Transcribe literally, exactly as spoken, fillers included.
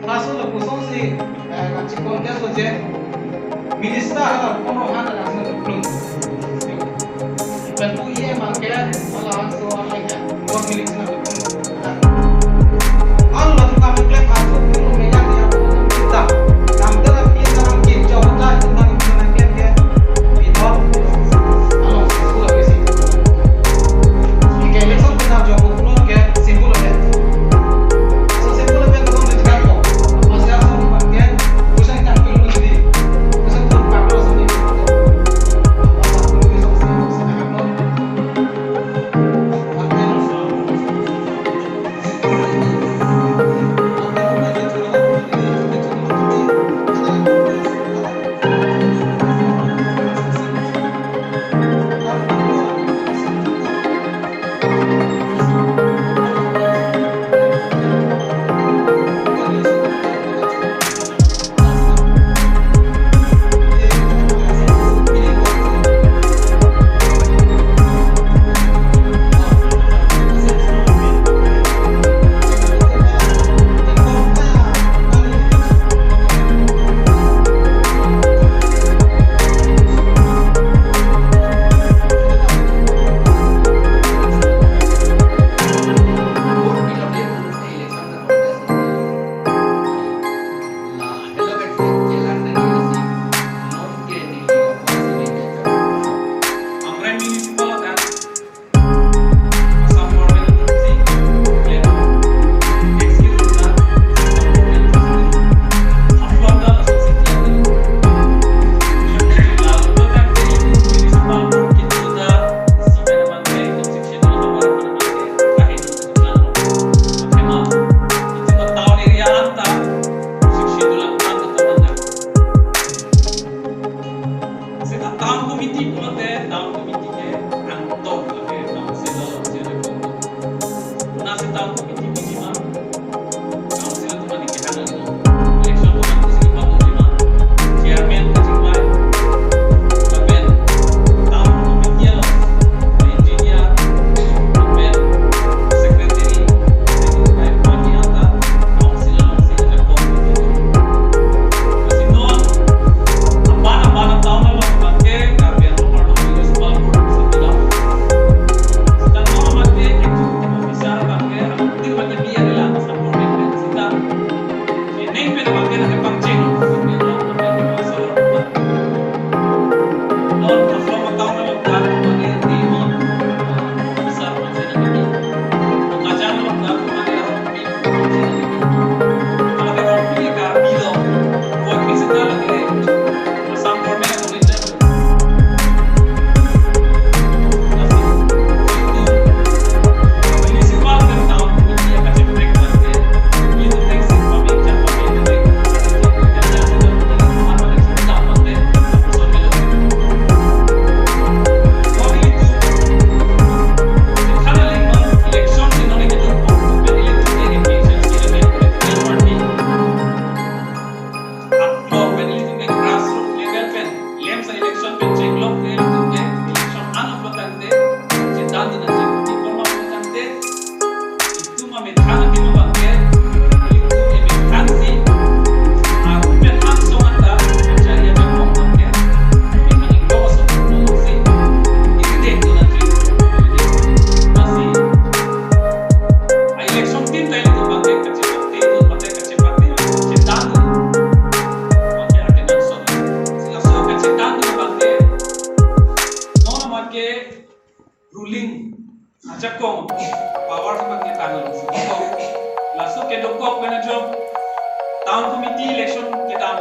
Laso lapuson si, eh, kachi contest lo je, minister hala kono han laso lapuson. Ipen pu E M angke, hala so angke, what minutes na lapuson. Alo latum kam klem aso pun meyang ya kita. Kam tera pia na angke, jauh dah, itu kan kita klem ke. Itu, alo, sekolah besi. Ike election kita jauh pun ke, simpul ke. Seta town committee pulote, town committee ke angtong lake council along si ajakong. Lasi town committee piji ma, council atum ani kehang ani. Election atum ani si patu lima, chairman kachingvai, lapen town committee along engineer, lapen secretary, lapen council along si ajakong. Lasi non, aban aban a town along abangke Karbi Anglong Autonomous Municipal Board si kelang. Seta non abangke executive officer abangke, abangke abangke biar la sa format pen seta. Neng pen abangke nang pangcheng. Non a town along abangke di officer abangke nang. Kajang along abangke Upload pen ilitum ke grassroots level pen, lemsa election pen chenglok ke ilitum ke election an upload tangte, chedan dun nangji, inform upload tangte, itum amethang adim abangke, itum emethang si, aru pen angsong anta, acharya jakong abangke, emethang iklo aso pun si, isi dek dun nangji, isi dek, asi, a election team ta ilitum abangke, kachepate dun, abangke kachepate, chedan dun. Abangke akenangsot. Si laso kachedan dun abangke, non abangke ruling ajakong power abangke tanglo. Laso kedokok pen ajok town committee election kedam